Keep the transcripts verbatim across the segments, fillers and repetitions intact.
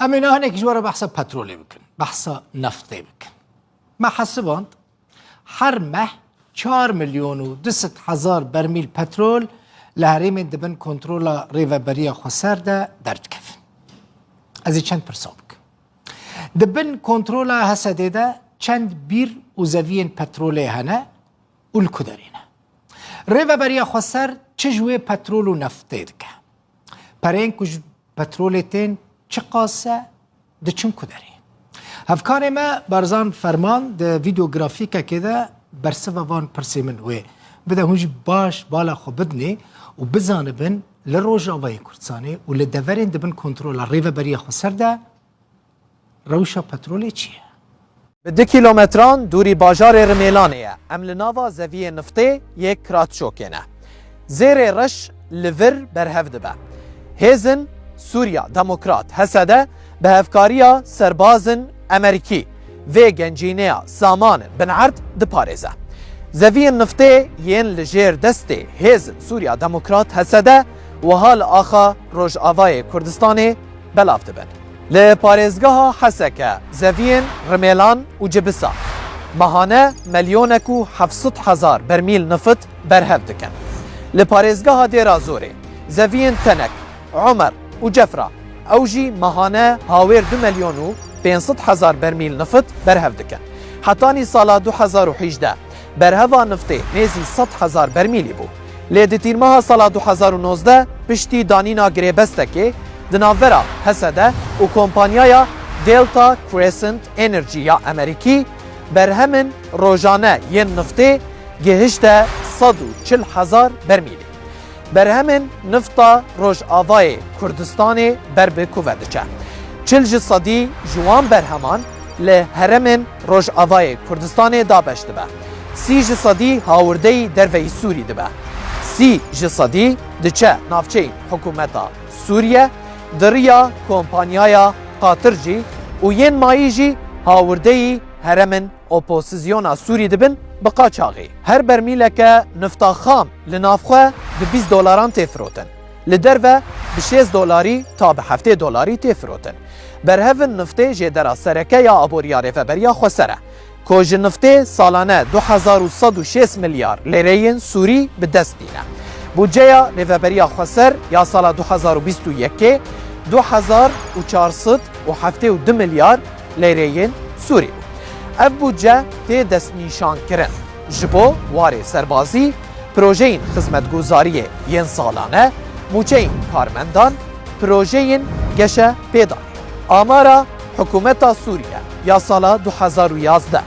Em ê niha hinek ji we re behsa petrolê bikin, behsa neftê bikin. Me hesiband, her meh çar milyon û du sed hezar bermîl petrol li herêmên di bin kontrola Rêveberiya Xweser de derdikevin. Ez ê çend pirsa bikim. Di bin kontrola Hesedê de çend bîr û zeviyên petrolê hene û li ku derê ne? Rêveberiya Xweser çi ji wê petrol û neftê dike? Pereyên ku ji petrolê tên çiqas e, diçin ku derê? Hevkarê me Barzan Ferman di vîdeografîkekê de bersiva van pirsê min wê bide, hûn jî baş bala xwe bidinê û bizanibin li Rojavayê Kurdistanê û li deverên di bin kontrola Rêveberiya Xweser de rewşa petrolê çi ye? Bi du kîlometran dûrî bajarê Rimêlanê ye. Em li nava zeviyê niftê yê Kratçokê ne. Zêrê reş li vir berhev dibe. Hêzin Sûriya Demokrat, H S D, bi hevkariya serbazin Emerîkî vê gencîneya saman in bin erd diparêze. Zeviyên niftê yên li jêr destê Hêzin Sûriya Demokrat, H S D, wiha li axa Rojavayê Kurdistanê belav dibin. Li parêzgeha Heseke zeviyên Rimêlan û Cibisa mehane melyonek û heft sed hezar bermîl nifit berhev dikin. Li parêzgeha Dêra Zorê zeviyên Tenek, Omer û Cefra, ew jî mehane hawêr du milyon û pênc sed hezar bermîl nifit berhev dikin. Hetanî sala du hezar û hejdeh berheva niftê nêzî sed hezar bermîlî bû. Lê di tîrmeha sala du hezar û nozdeh, piştî danîna girêbestekê di navbera H S D û kompanyaya Delta Crescent Energy ya Emerîkî, berhemên rojane yên niftê gihişte sed û çil hezar bermîlî. Berhemên nifta Rojavayê Kurdistanê ber bi ku ve diçe. Çil ji sedî ji wan berheman li herêmên Rojavayê Kurdistanê dabeş dibe. Sî ji sedî hawirdeyî derveyî Sûrî dibe. Sî ji sedî diçe navçeyên hikûmeta Sûriye, di riya kompanyaya Qatir jî û yên mayî jî hawirdeyî herêmên opozisyona Sûrî dibin bi qaçaxî. Her bermîleke nifta xam li nav xwe bi bîst dolaran tê firotin. Li derve bi şêst dolarî ta bi heftê dolarî tê firotin. Berhevin niftê jêdera sereke ya aboriya Rêveberiya Xweser e, ku ji niftê salane du hezar û sed û şêst milyar lêreyên Sûrî bi dest tîne. Budceya Rêveberiya Xweser ya sala du hezar û bîst û yekê du hezar û çar sed û heftê û du milyar lêreyên Sûrî bû. Ev budce tê destnîşankirin ji bo warê serbazî, projeyên xizmetguzariyê yên salane, mûçeyên karmendan, projeyên geşepêdanê. Amara hikûmeta Sûriye ya sala du hezar û yazdeh,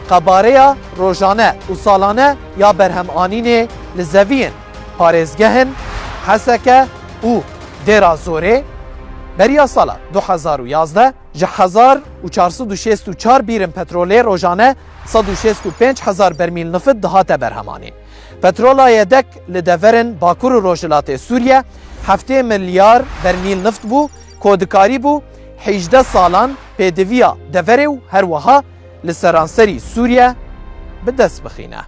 qebareya rojane û salane ya berhemanînê li zeviyên parêzgehên Heseke û Dêra Zorê beriya sala du hezar û yazdeh ji hezar û çar sed û şêst û çar bîrin petrolê rojane sed û şêst û pênc hezar bermîl nifit dihate berhemanîn. Petrola yedek li deverên Bakur û Rojhilatê Sûriye heftê milyar bermîl nift bû, ku dikarîbû hejdeh salan pêdiviya deverê û her wiha li seranserî Sûriye bi dest bixîne.